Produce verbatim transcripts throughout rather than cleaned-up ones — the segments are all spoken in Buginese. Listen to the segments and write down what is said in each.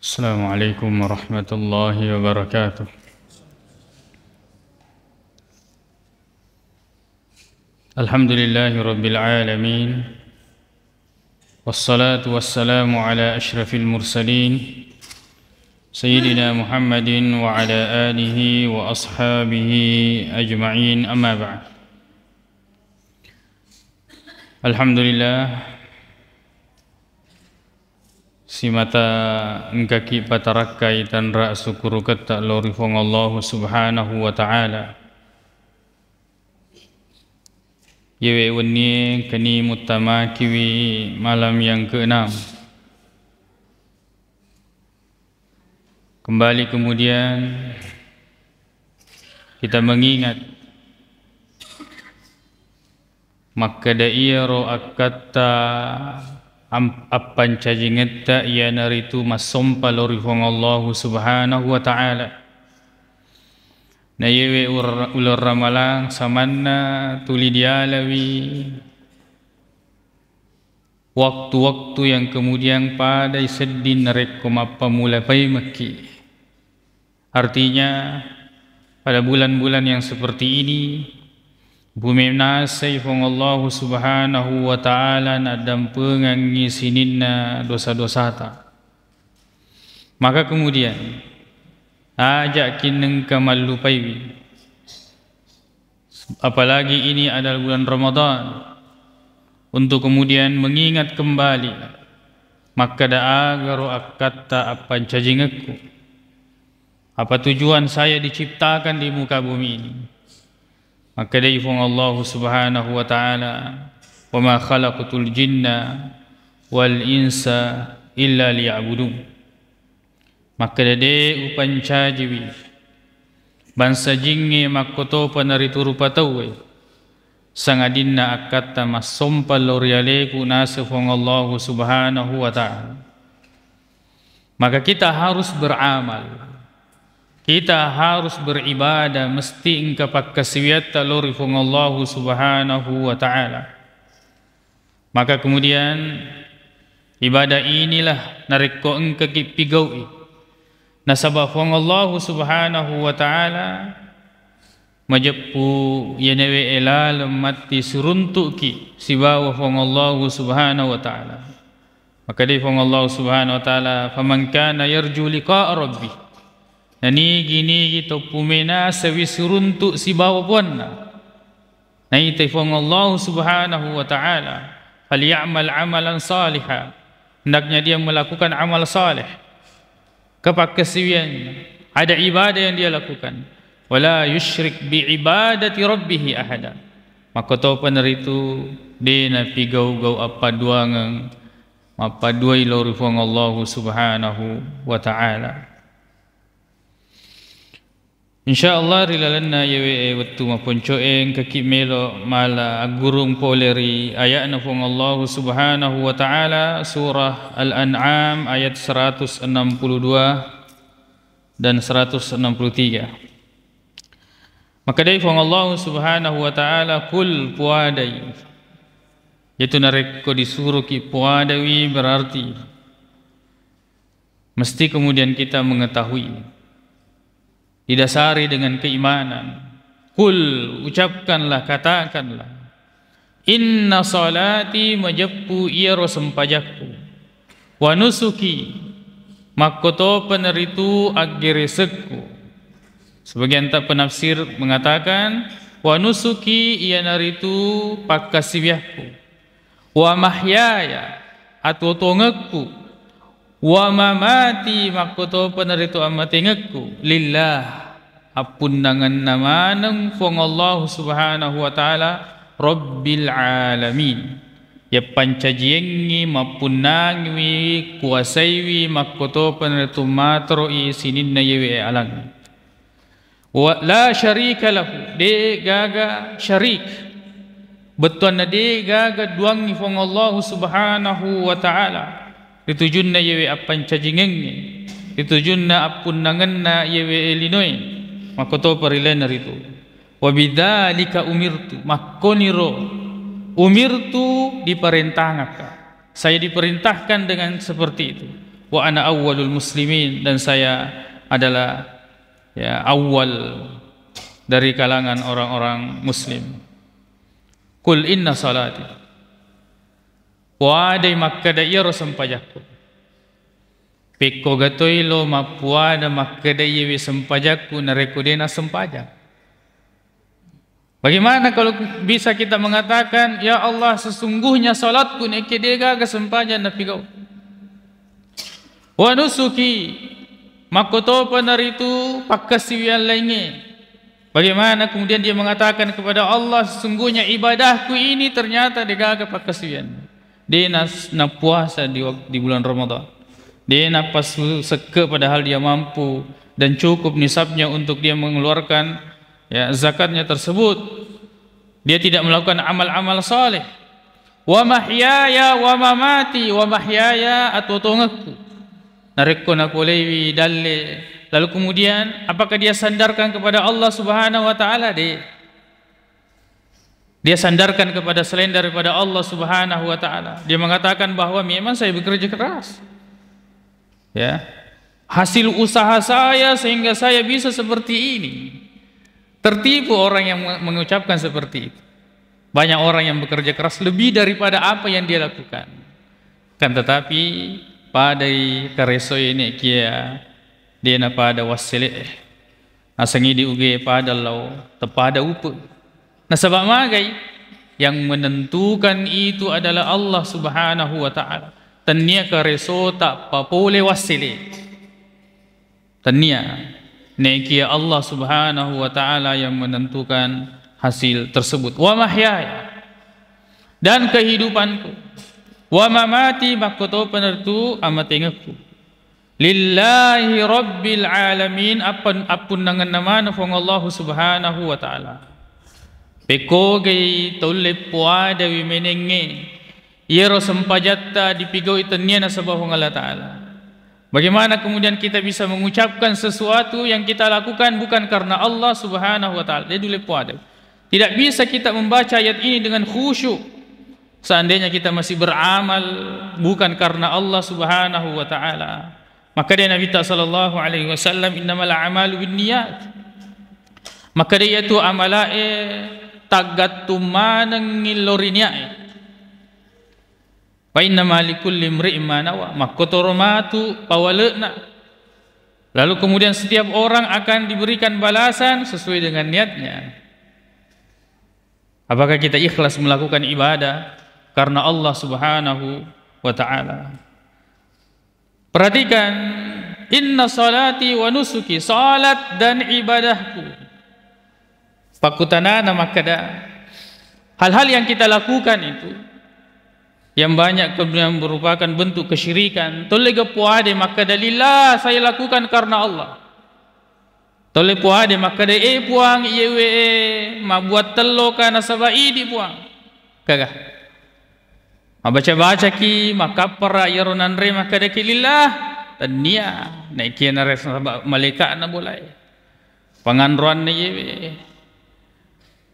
Assalamualaikum warahmatullahi wabarakatuh. Alhamdulillahi rabbil alamin. Wassalatu wassalamu ala asyrafil mursalin, Sayyidina Muhammadin wa ala alihi wa ashabihi ajma'in, amma ba'd. Alhamdulillah, simata engkaki patarakkai tanra asukkuruketta lao ri Puang Allahu Subhanahu wa Ta'ala. Yewe wennie keni muttamakiwi malam yang keenam. Kembali kemudian kita mengingat makkeda iyaro akkatta am-, appancajingetta iyanaritu massompa lao ri Puang Allahu Subhanahu wa Ta'ala. Na yewe ur-, uleng ramalang samanna tuli dialawi waktu-waktu yang kemudian padai sedding narekko mappammula paimekki. Artinya, pada bulan-bulan yang seperti ini, bumenasai Puang Allahu Subhanahu wa Ta'ala naddampengangngi sininna dosa-dosata. Maka kemudian, ajakki nengka mallupaiwi. Apalagi ini adalah bulan Ramadan, untuk kemudian mengingat kembali, makkeda agaro akkatta appancajingekku. Apa tujuan saya diciptakan di muka bumi ini? Makkedai Puang Allahu Subhanahu wa Ta'ala, "Wa ma khalaqtul jinna wal insa illa liya'budun." Makkeda, de upancajiwi bangsa jingnge makkotopa naritu rupa tauwe, sangadinna akkatta massompa lao ri aleku naseng Puang Allahu Subhanahu wa Ta'ala. Maka kita harus beramal, kita harus beribadah, mesti engka pakkasiwiatta lao ri Puang Allahu Subhanahu wa Ta'ala. Maka kemudian, ibadah inilah narekko engkaki pigau'i, nasaba Puang Allahu Subhanahu wa Ta'ala majeppu iyanewe laleng matti siruntu'ki sibawa Puang Allahu Subhanahu wa Ta'ala. Makkedai Puang Allahu Subhanahu wa Ta'ala, "Faman kana yarju liqa'a rabbih." Nanigi-nigi to pumenasawi siruntu sibawa Puanna, naitai Puang Allahu Subhanahu wa Ta'ala, "Falyamal amalan saliha." Hendaknya dia melakukan amal saleh, kepakkasiwiannya, ada ibadah yang dia lakukan. "Wala yusyrik bi ibadati rabbih ahada." Makkotopa naritu de napigau-gau appaduangeng, mappaduai lao ri Puang Allahu Subhanahu wa Ta'ala. Insyaallah, ri lalenna iyewe wettu maponco'e, engkaki melo mala aggurung pole ri aya'na Puang Allahu Subhanahu wa Ta'ala, surah Al-An'am ayat seratus enam puluh dua dan seratus enam puluh tiga. Makkedai Puang Allahu Subhanahu wa Ta'ala, "Qul," puadai. Itu narekko disuruki puadaiwi, berarti mesti kemudian kita mengetahui, didasari dengan keimanan. "Qul," ucapkanlah, katakanlah, "Inna salati," majeppu iyaro sempajakku, "wa nusuki," makkotopa naritu aggeresekku. Sebagian ta penafsir mengatakan, "Wa nusuki," iyanaritu pakkasiwiakku, "wa mahyaya," atuo-tuongekku, "wa mamati," makkotopa naritu ammatengekku, "lillah," appunnangenna maneng Puang Allahu Subhanahu wa Ta'ala, Rabbil Alamin. Yappancajiengngi, mappunnangiwi, kuasaiwi, makkotopa naritu matoro'i sininna yewe alang. Wa la syarika lahu, de gaga syarik. Bettuanna de gaga duangngi Puang Allahu Subhanahu wa Ta'ala ri tujunna yewe appancajingengnge, ri tujunna appunnangenna yewe linoe, makkotopa ri lainna ritu. "Wa bidzalika umirtu," makkoniro, "umirtu," diperintahakka. Saya diperintahkan dengan seperti itu. Wa ana awwalul muslimin, dan saya adalah, ya, awal dari kalangan orang-orang muslim. Qul inna salati. Puadai makkeda iyaro sempajakku. Pekko gatoi lo mappuada makkeda iyewe sempajakku narekko de' nassempajang. Bagaimana kalau bisa kita mengatakan, "Ya Allah, sesungguhnya salatku nekke de' gaga sempajang napigau." Wa nusuki, makkotopa naritu pakkasiwiang laingnge. Bagaimana kemudian dia mengatakan kepada Allah, "Sesungguhnya ibadahku ini ternyata de' gaga pakkasiwiang." De' nas-, napuasa di wak-, di bulan Ramadan. De' napassekke padahal dia mampu dan cukup nisabnya untuk dia mengeluarkan, ya, zakatnya tersebut. Dia tidak melakukan amal-amal saleh. "Wa mahyaya wa mamati," wa mahyaya, atuo-tuongekku. Narekko napolewi dalle, lalu kemudian apakah dia sandarkan kepada Allah Subhanahu wa Ta'ala? De'. Dia sandarkan kepada selain daripada Allah Subhanahu wa Ta'ala. Dia mengatakan bahwa memang saya bekerja keras. Ya. Hasil usaha saya sehingga saya bisa seperti ini. Tertipu orang yang me-, mengucapkan seperti itu. Banyak orang yang bekerja keras lebih daripada apa yang dia lakukan. Kan tetapi, padai karesoi nekia de' napada wassele. Nasengi di uge pada lao, tepada upe. Nasaba magai, yang menentukan itu adalah Allah Subhanahu wa Ta'ala. Tennia karesota papole wassele. Tennia. Nekia Allah Subhanahu wa Ta'ala yang menentukan hasil tersebut. Wa mahyaya. Dan kehidupanku. Wa mamati, makkotopa naritu amatengekku. Lillahi rabbil alamin, appan-, appunnangenna maneng Puang Allahu Subhanahu wa Ta'ala. Pekkogai taulle puadawi menengnge, iyaro sempajatta dipigau'i tennia nasaba Puang Allah Ta'ala. Bagaimana kemudian kita bisa mengucapkan sesuatu yang kita lakukan bukan karena Allah Subhanahu wa Ta'ala? Dia dulu puadawi. Tidak bisa kita membaca ayat ini dengan khusyuk. Seandainya kita masih beramal bukan karena Allah Subhanahu wa Ta'ala, maka dia Nabi ta sallallahu alaihi wasallam, "Innamal a'malu binniyat." Maka dia itu amalae taggattung manengngi lo ri niae. "Wa innama likulli imri'in ma nawa." Makkotoro matu pawale'na. Lalu kemudian setiap orang akan diberikan balasan sesuai dengan niatnya. Apakah kita ikhlas melakukan ibadah karena Allah Subhanahu wa Ta'ala? Perhatikan, "Inna salati wa nusuki," salat dan ibadahku. Pakkutanana makkeda, hal-hal yang kita lakukan itu, yang banyak kemudian merupakan bentuk kesyirikan, tollega puade makkeda, "Lillah, saya lakukan karena Allah." Tolle puade makkeda, "E Puang, iyewe e, mabbuat telloka nasaba idi, Puang." Kaga? Mabbaca-bacaki, makkappara iyaro nanre makkedaki, "Lillah." Tennia, naekia nasaba malaika'na bolae. Panganroanna iyewe.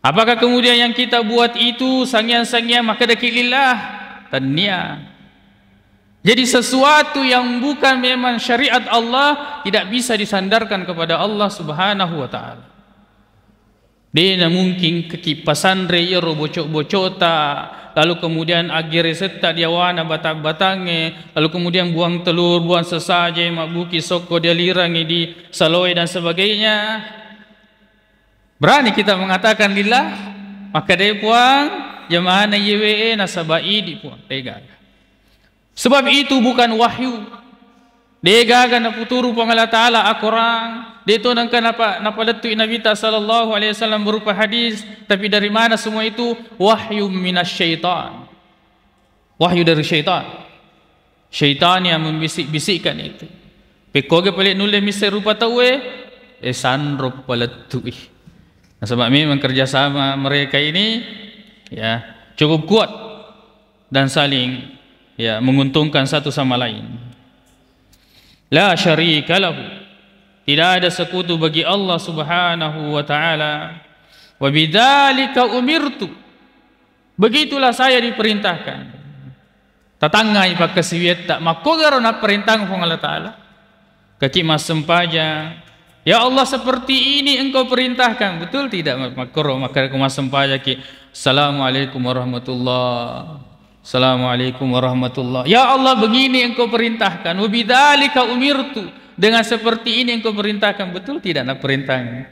Apakah kemudian yang kita buat itu sangiang-sangiang makkedaki lillah? Tennia. Jadi sesuatu yang bukan memang syariat Allah tidak bisa disandarkan kepada Allah Subhanahu wa Ta'ala. Dena mungkin kekippasanre iyaro bocok-bocota, lalu kemudian aggeresetta diawana batang-batangnge, lalu kemudian buang telur, buang sesaje, mabbuki sokko dialirangi di saloe dan sebagainya. Berani kita mengatakan lillah? Makkedai Puang, jamana iyewe e nasaba idi Puang, degaga. Sebab itu bukan wahyu. Degaga naputuru Puang Allah Ta'ala akorang. Deto nengka napa-, napalettui Nabi ta sallallahu alaihi wasallam berupa hadis. Tapi dari mana semua itu? Wahyu minasyaitan. Wahyu dari syaitan. Syaitan yang membisik-bisikkan itu. Pekkoge pale nulle misse rupa tauwe, e sanro palettui. Nasaba memang kerjasama mereka ini, ya, cukup kuat dan saling, ya, menguntungkan satu sama lain. La syarika lahu. Tidak ada sekutu bagi Allah Subhanahu wa Ta'ala. Wa bidzalika umirtu. Begitulah saya diperintahkan. Tatangngai pakkasiwiatta, makkogaro napparentang Puang Allah Ta'ala. Kaki massempajang, "Ya Allah, seperti ini Engkau perintahkan." Betul tidak? Makkoro, makkoro massempajaki, "Assalamualaikum warahmatullah. Assalamualaikum warahmatullah. Ya Allah, begini Engkau perintahkan. Wa bidzalika umirtu." Dengan seperti ini Engkau perintahkan. Betul tidak? Napparentang.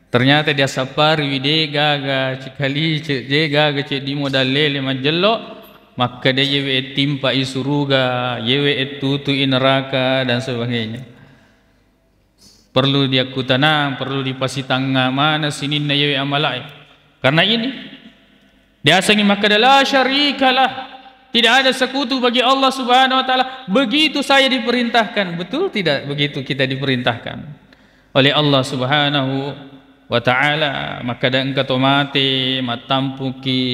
Ternyata diassapariwi, de gaga cikalice, de gaga ceddi modal lele majjello, makkeda yewe ettimpai suruga, yewe ettutui neraka, dan sebagainya. Perlu diakkutanang, perlu dipasitangnga maneng sininna yewe amalae. Karena ini, diasengngi makkeda, "La syarikalah." Tidak ada sekutu bagi Allah Subhanahu wa Ta'ala. Begitu saya diperintahkan. Betul tidak begitu kita diperintahkan oleh Allah Subhanahu wa Ta'ala? Makkeda engka to mate, mattampuki.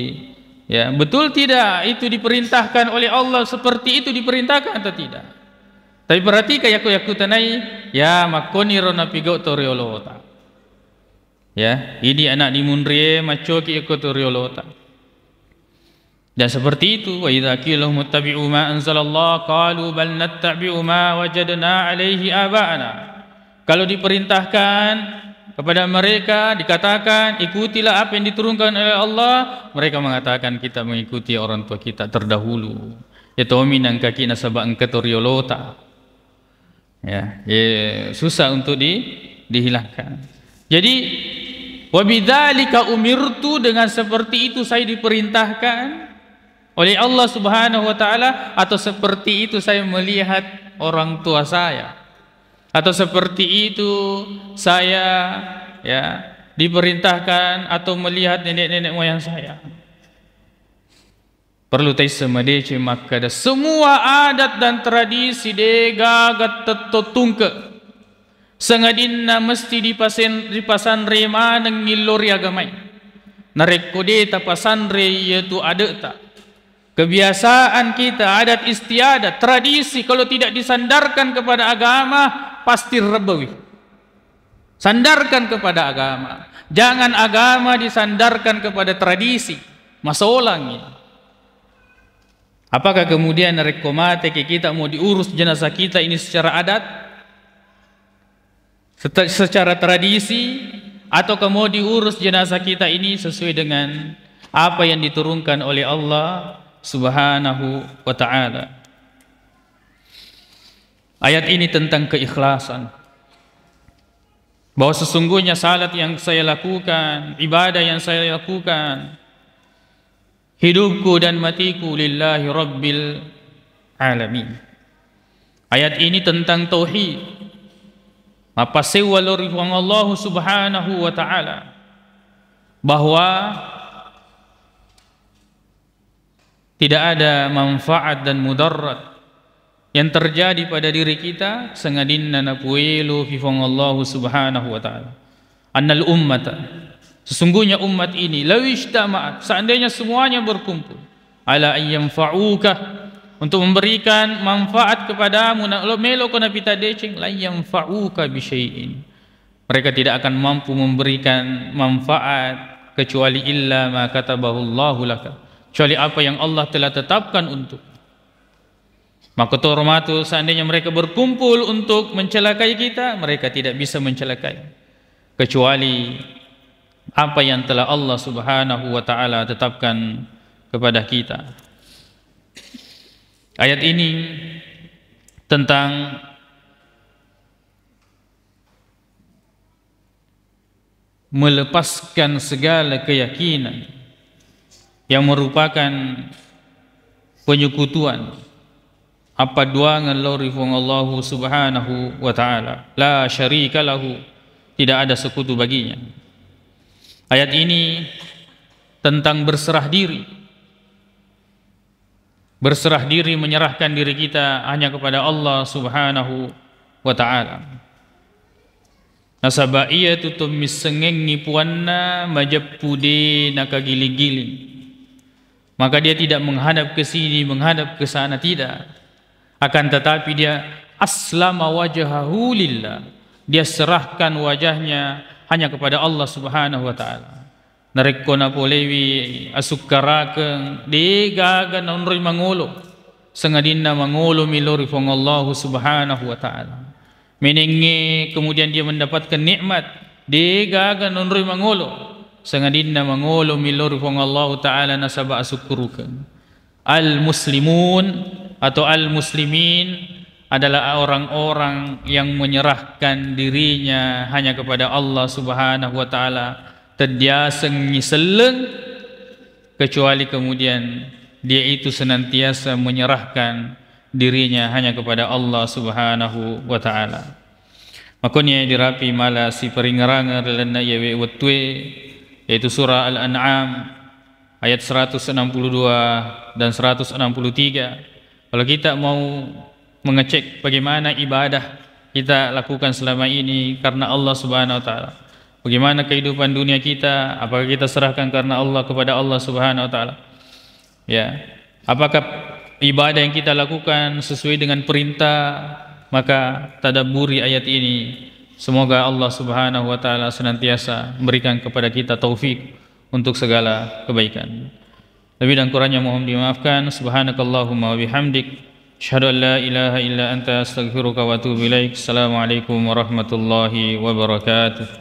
Ya, betul tidak itu diperintahkan oleh Allah, seperti itu diperintahkan atau tidak? Tapi perhatikan, yakku-, yakkutanai, ya, makkoniro napigau to riolota. Ya, idi anak dimunrie maccoki yakko to riolota. Dan seperti itu, "Wa idza qila lahum ittabi'u ma anzalallah, qalu bal nattabi'u ma wajadna alaihi aba'ana." Kalau diperintahkan kepada mereka, dikatakan, "Ikutilah apa yang diturunkan oleh Allah," mereka mengatakan, "Kita mengikuti orang tua kita terdahulu." Ya, tomi nangkaki nasaba engka to riolota. Ya, eh, susah untuk di-, dihilangkan. Jadi, "Wa bidzalika umirtu," dengan seperti itu saya diperintahkan oleh Allah Subhanahu wa Ta'ala, atau seperti itu saya melihat orang tua saya, atau seperti itu saya, ya, diperintahkan atau melihat nenek-nenek moyang saya. Perlu taisseng madeceng makkeda, semua adat dan tradisi de gaga tetto tungke. Sangadinna mesti dipasen-, dipasanre maneng illo ri agamai. Narekko de tapasanre iyatu ade'ta, kebiasaan kita, adat istiadat, tradisi, kalau tidak disandarkan kepada agama, pasti rebbewi. Sandarkan kepada agama. Jangan agama disandarkan kepada tradisi. Masolangi. Apakah kemudian narekko mateki kita mau diurus jenazah kita ini secara adat? Seta-, secara tradisi? Ataukah mau diurus jenazah kita ini sesuai dengan apa yang diturunkan oleh Allah Subhanahu wa Ta'ala? Ayat ini tentang keikhlasan. Bahwa sesungguhnya salat yang saya lakukan, ibadah yang saya lakukan, hidupku dan matiku lillahi rabbil alamin. Ayat ini tentang tauhid. Mappasewwa lao ri Puang Allah Subhanahu wa Ta'ala, bahwa tidak ada manfaat dan mudarat yang terjadi pada diri kita, sangadinna napuelo fi Puang Allah Subhanahu wa Ta'ala. Annal ummata, sesungguhnya umat ini, law ijtama'at, seandainya semuanya berkumpul, ala ayyanfa'uka, untuk memberikan manfaat kepadamu, na-, lo-, melo ko napita deceng, la yanfa'uka bisyai'in. Mereka tidak akan mampu memberikan manfaat kecuali illa ma katabahu Allahu laka, kecuali apa yang Allah telah tetapkan untuk. Makkotoro matu, seandainya mereka berkumpul untuk mencelakai kita, mereka tidak bisa mencelakai kecuali apa yang telah Allah Subhanahu wa Ta'ala tetapkan kepada kita. Ayat ini tentang melepaskan segala keyakinan yang merupakan penyekutuan, appaduangeng lao ri Puang Allahu Subhanahu wa Ta'ala. La syarika lahu, tidak ada sekutu baginya. Ayat ini tentang berserah diri. Berserah diri, menyerahkan diri kita hanya kepada Allah Subhanahu wa Ta'ala. Nasaba iyatu to missengengngi puanna majeppu de nakagiling-giling. Maka dia tidak menghadap ke sini, menghadap ke sana, tidak. Akan tetapi dia aslama wajhahu lillah. Dia serahkan wajahnya hanya kepada Allah Subhanahu wa Ta'ala. Narekko napolewi asukkarakeng, de gaga naonroi mangolo. Sangadinna mangolo melo ri Puang Allahu Subhanahu wa Ta'ala. Menengnge kemudian dia mendapatkan nikmat, degaga nonroi mangolo. Sangadinna mangolo melo ri Puang Allahu Ta'ala nasaba asukkurukeng. Al-muslimun atau al-muslimin adalah orang-orang yang menyerahkan dirinya hanya kepada Allah Subhanahu wa Ta'ala. Teddiasengngi selleng, kecuali kemudian dia itu senantiasa menyerahkan dirinya hanya kepada Allah Subhanahu wa Ta'ala. Makoni dirapi mala siparingerangeng ri lalenna iyawe wettue, yaitu surah Al-An'am ayat seratus enam puluh dua dan seratus enam puluh tiga. Kalau kita mau mengecek bagaimana ibadah kita lakukan selama ini karena Allah Subhanahu wa Ta'ala, bagaimana kehidupan dunia kita, apakah kita serahkan karena Allah, kepada Allah Subhanahu wa Ta'ala? Ya. Apakah ibadah yang kita lakukan sesuai dengan perintah? Maka tadabburi ayat ini. Semoga Allah Subhanahu wa Ta'ala senantiasa memberikan kepada kita taufik untuk segala kebaikan. Lebih dan kurangnya mohon dimaafkan. Subhanakallahumma wa bihamdik. Asyhadu an la ilaha illa anta, astaghfiruka wa atubu ilaik. Assalamualaikum warahmatullahi wabarakatuh.